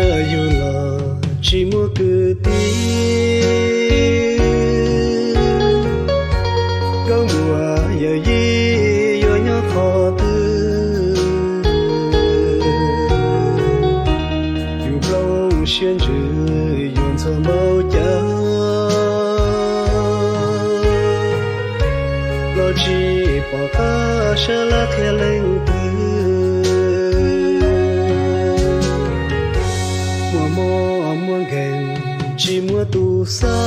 Yug los tsis muaj kwv tij, nkauj muam yawm yij yuav nyob qhov twg? Yus plooj siab ntsws yuav ntxhov npaum cas los tsis pom qab sab laj qhia leej twg. Muaj mob muaj nkeeg tsis muaj tus xauj,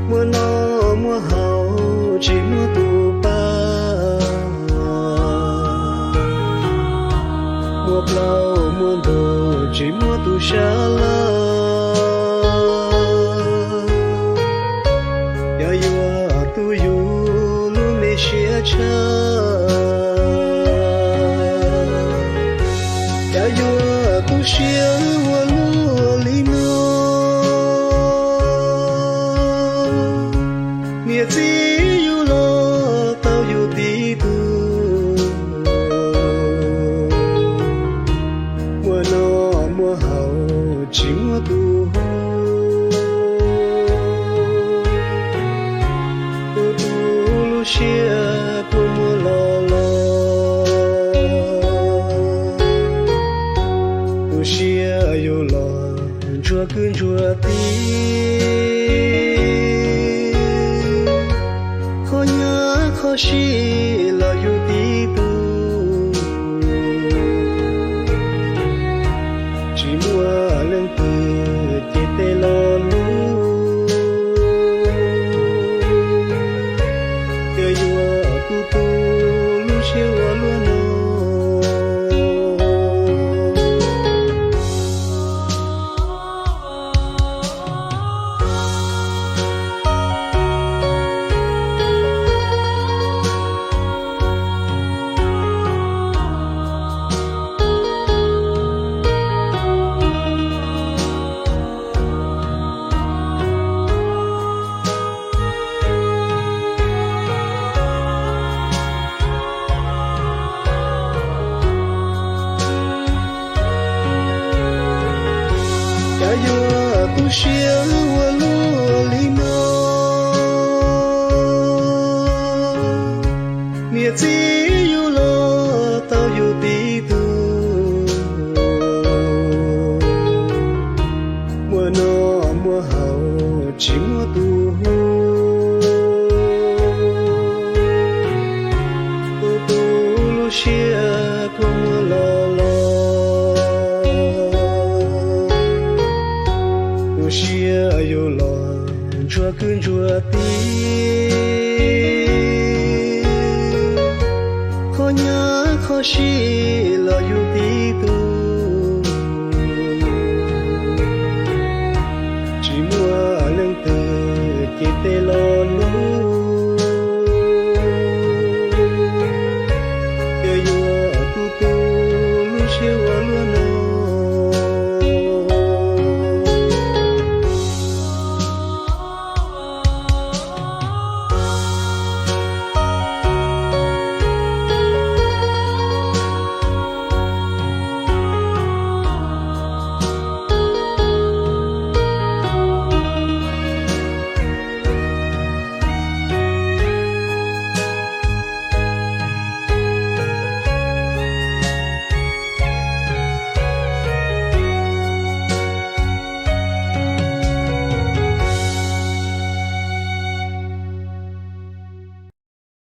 muaj noj muaj haus tsis muaj tus pab, muaj plaub muaj ntug tsis muaj tus sab laj. Cov yuav tu yus lub me siab tshaj, cov yuav tu siab ua luaj li no. Niam txiv yug los tau yus tib tug, muaj noj muaj haus tsis muaj tus hu, tus tu lub siab kua muag los los. Tu siab yus los ntsuag kwv ntsuag tij, qhov nyab qhov sib los yus tib tug. Tsis muaj leej twg ces tej lo lus, cov yuav tu tu lub siab ua luaj no. Cov yuav tu siab ua luaj li no. Niam txiv yug los tau yus tib tug, muaj noj muaj haus tsis muaj tus hu, tus tu lub siab kua muag los los. Tu siab yus los ntsuag kwv ntsuag tij, qhov nyab qhov sib los yus tib tug.